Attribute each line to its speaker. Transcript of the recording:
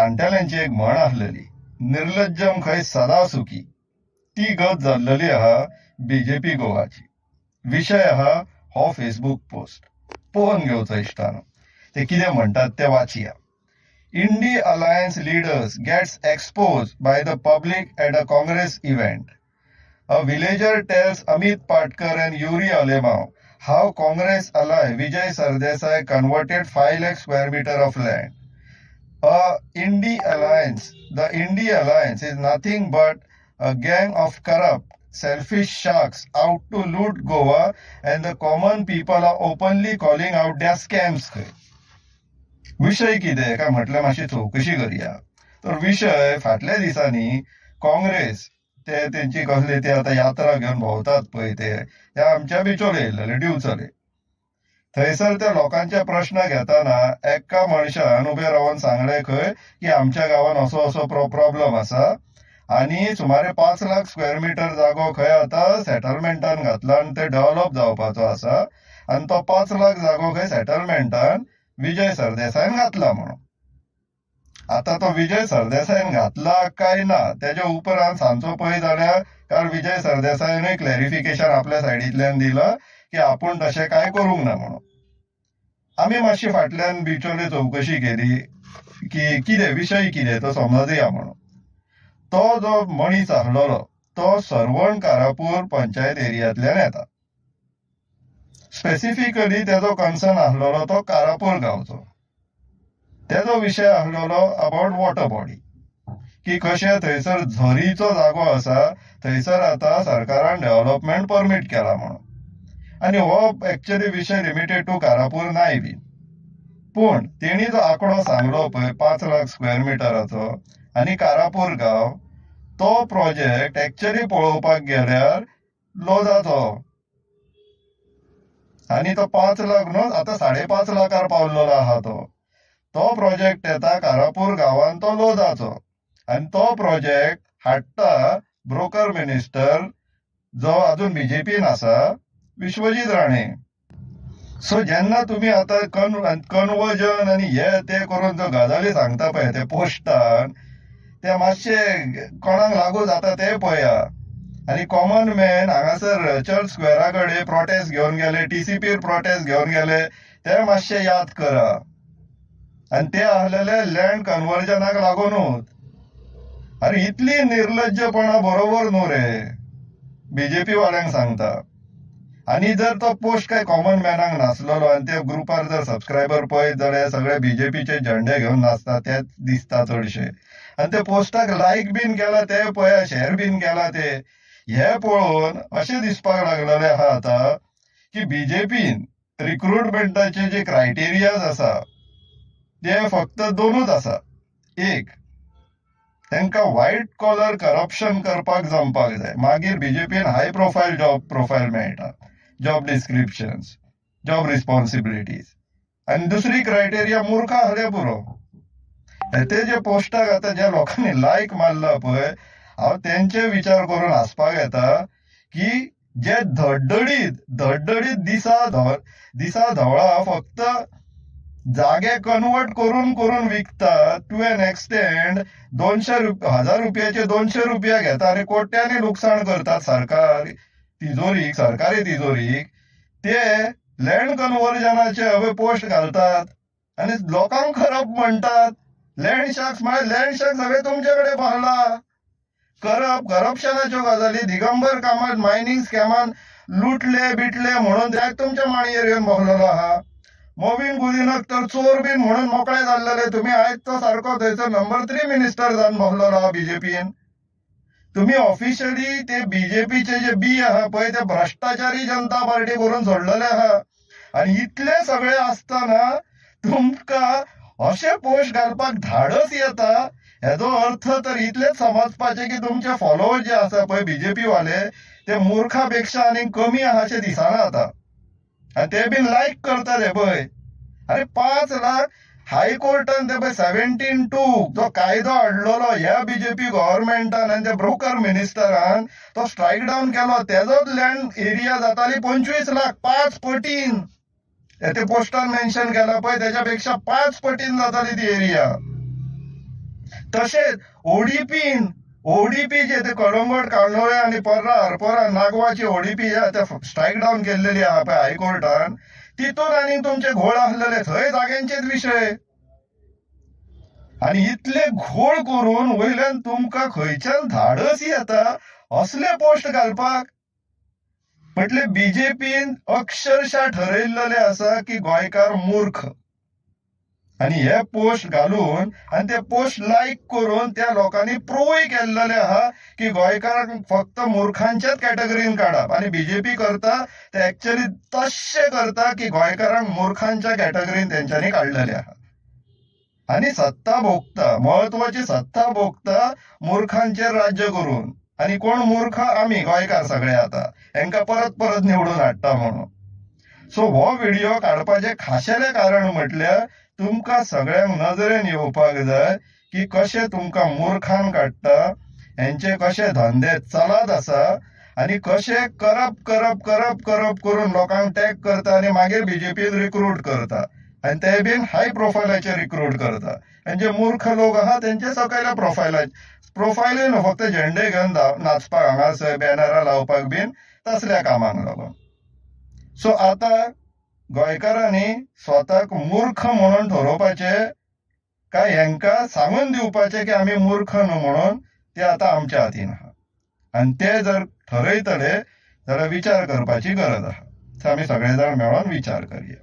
Speaker 1: जाणटेल्यांची एक म्हण आसलेली, निर्लज्जम खंय सदा सुखी. ती गत जाल्लेली आहा बीजेपी गोवाची. विशय आहा हो फेसबूक पोस्ट पळोवन घेवचो इश्टानो, ते कितें म्हणटात ते वाचया. INDI alliance leaders gets expose by the public at a Congress event. A villager tells Amit Patkar and Yuri Alemao how Congress ally Vijay Sardesai converted 5 lakh square meter of land. INDI alliance, the INDI alliance is nothing but a gang of corrupt, selfish sharks out to loot Goa, and the common people are openly calling out their scams. विशय कितें काय म्हटल्यार मातशी चवकशी करया. तर विशय फाटल्या दिसांनी काँग्रेस ते तेंची कसले ते आतां यात्रा घेवन भोंवतात पळय ते आमच्या बिचोले येयल्ले दिवचले. थंयसर त्या लोकांचे प्रश्न घेताना एका मनशान उबे रावन सांगलें खंय की आमच्या गांवान असो असो प्रॉब्लम आसा आनी सुमारे 5 लाख स्क्वेअर मिटर जागो खंय आतां सेटलमेंटान घातला आनी ते डेव्हलप जावपाचो आसा आनी तो 5 लाख जागो खंय सेटलमेंटान विजय सरदेसायन घातला म्हणून. आतां तो विजय सरदेसायन घातला काय ना तेज्या उपरांत सांजचो पळय जाल्यार काल विजय सरदेसायनूय क्लॅरिफिकेशन आपल्या सायडींतल्यान दिलां की आपूण तशें कांय करूंक ना म्हणून. आमी मातशी फाटल्यान बिचोले चवकशी केली की कितें विशय कितें तो समजया म्हणून. तो जो मनीस आसलेलो तो सर्वण कारापूर पंचायत एरियांतल्यान येता. स्पेसिफिकली तेजो कन्सर्न आसलेलो तो कारापूर गांवचो. तेजो विशय आसलेलो अबाउट वॉटर बॉडी, की कशें थंयसर झरीचो जागो आसा थंयसर आतां सरकारान डेव्हलपमेंट परमीट केला म्हणून. आनी हो एक्चुअली विशय लिमिटेड टू कारापूर नाय बी, पूण तेणी जो आंकडो सांगलो पळय 5 लाख स्क्वेअर मिटराचो आनी कारापूर गांव, तो प्रोजेक्ट एक्चुअली पळोवपाक गेल्यार लोजाचो. आनी तो 5 लाख न्हू आतां 5.5 लाखार पावलेलो आहा. तो तो प्रोजेक्ट येता कारापूर गांवान तो लोजाचो आनी तो प्रोजेक्ट हाडटा ब्रोकर मिनिस्टर जो अजून बीजेपीन आसा, विश्वजीत राणे. सो जेन्ना तुमी आतां कन्वर्जन आनी हे ते करून जो गजाली सांगता पळय ते पोस्टान, ते मातशे कोणाक लागू जाता ते पळया. आनी कॉमन मॅन हांगासर चर्च स्क्वेअरा कडेन प्रोटेस्ट घेवन गेले, टीसीपीर प्रोटेस्ट घेवन गेले, ते मातशे याद करा. आनी ते आसलेले लँड कन्वर्जनाक लागुनूच. अरे इतली निर्लज्जपणा बरोबर न्हू रे, बीजेपी वाल्यांक सांगता. आनी जर तो पोस्ट काय कॉमन मॅनाक नासलेलो आनी त्या ग्रुपार जर सबस्क्रायबर पळयत जाल्यार सगळे बीजेपीचे झेंडे घेवन नाचता तेच दिसता चडशे. आनी त्या पोस्टाक लायक बीन केला ते पळया, शेअर बीन केला ते. हे पळोवन अशें दिसपाक लागलेलें आहा आतां की बीजेपीन रिक्रुटमेंटाचे जे क्रायटेरियाज आसा ते फक्त 2 आसा. एक, तांकां व्हायट कॉलर करप्शन करपाक जमपाक जाय, मागीर बीजेपीन हाय प्रोफायल जॉब प्रोफायल मेळटा, जॉब डिस्क्रिप्शन्स, जॉब रिस्पॉन्सिबिलिटीज. आनी दुसरी क्रायटेरिया मुर्खा आसल्यार पुरो. ते जे पोस्टाक आतां ज्या लोकांनी लायक मारला पळय, हांव तेंचे विचार करून हांसपाक येता की जे धडधडीत धडधडीत दिसा धवळा फक्त जागे कन्वर्ट करून करून विकतात टू एन एक्सटेंड 200 1000 रुपयाचे 200 रुपया घेता आनी कोट्यांनी लुकसाण करतात सरकार तिजोरीक, सरकारी तिजोरीक. ते लँड कन्वर्जनाचे हवे पोस्ट घालतात आनी लोकांक करप म्हणटात. लँड शार्क्स म्हळ्यार लँड शार्क्स सगळे तुमचे कडेन पावला. करप करप्शनाच्यो गजाली, दिगंबर कामत मायनींग स्कॅमान लुटले बिटले म्हणून त्याक तुमच्या माणयेर येवन बसलेलो आहा. मोविन गुदिनक तर चोर बीन म्हणून मोकळे जाल्लेले, तुमी आयज तो सारको थंयसर नंबर 3 मिनिस्टर जावन बसलेलो आहा बीजेपीन. तुमी ऑफिशियली ते बीजेपीचे जे बी आहा पळय ते भ्रष्टाचारी जनता पार्टी करून सोडलेले आहा. आनी इतले सगळे आसतना तुमकां अशे पोस्ट घालपाक धाडस येता, हेजो अर्थ तर इतलेच समजपाचें की तुमचे फॉलोवर्स जे आसा पळय बीजेपी वाले ते मुर्खा पेक्षा आनी कमी आहा अशें दिसना आतां. आनी ते बीन लायक करतात हे पळय. अरे 5 लाख हायकोर्टान ते पळय 17(2) जो कायदो हाडलेलो ह्या बीजेपी गव्हर्मेंटान आनी त्या ब्रोकर मिनिस्टरान तो स्ट्रायक डावन केलो, तेजोच लँड एरिया जाताली 25 लाख, 5 पटीन. ते पोस्टान मेन्शन केला पळय तेज्या पेक्षा 5 पटीन जाताली ती एरिया. तशेंच ओडीपीन, ओडीपी जे ते कळंगूट, कांदोळे आनी पर्रा, अर्पोरा, नागवाची ओडीपी ते स्ट्रायक डावन केल्लेली आहा पळय हायकोर्टान, तितून आनी तुमचे घोळ आसलेले, थंय जाग्यांचेच विशय. आनी इतले घोळ करून वयल्यान तुमकां खंयच्यान धाडस येता असले पोस्ट घालपाक? म्हटल्यार बीजेपीन अक्षरशा ठरयल्लेले आसा की गोंयकार मूर्ख, आनी हे पोस्ट घालून आनी ते पोस्ट लायक करून त्या लोकांनी प्रूवूय केल्लेले आहा की गोंयकारांक फक्त मुर्खांच्याच कॅटेगरीन काडप. आनी बीजेपी करता ते एक्चुअली तशें करता की गोंयकारांक मुर्खांच्या कॅटेगरीन तेंच्यांनी काडलेले आहा. आनी सत्ता भोगता, म्हत्वाची सत्ता भोगता मुर्खांचेर राज्य करून. आनी कोण मूर्ख? आमी गोंयकार सगळे आतां हेंकां परत परत निवडून हाडटा म्हणून. सो हो व्हिडिओ काडपाचें खाशेलें कारण म्हटल्यार तुमकां सगळ्यांक नजरेन येवपाक जाय की कशें तुमकां मुर्खान काडटा, हेंचे कशे धंदे चलत आसा आनी कशें करप करप करप करप करून लोकांक टॅग करता आनी मागीर बीजेपीन रिक्रूट करता, आनी ते बीन हाय प्रोफायलाचेर रिक्रूट करता. आनी जे मूर्ख लोक आहा तेंचे सकयल्या प्रोफायलूय न्हू, फक्त झेंडे घेवन नाचपाक हांगासर बॅनरां लावपाक बीन तसल्या कामांक लागून. सो आतां गोंयकारांनी स्वताक मूर्ख म्हणून ठरोवपाचें काय हेंकां सांगून दिवपाचें की आमी मूर्ख न्हू म्हणून, ते आतां आमच्या हातीन आहा. आनी ते जर ठरयतले जाल्यार विचार करपाची गरज आहा. आमी सगळे जाण मेळोन विचार करया.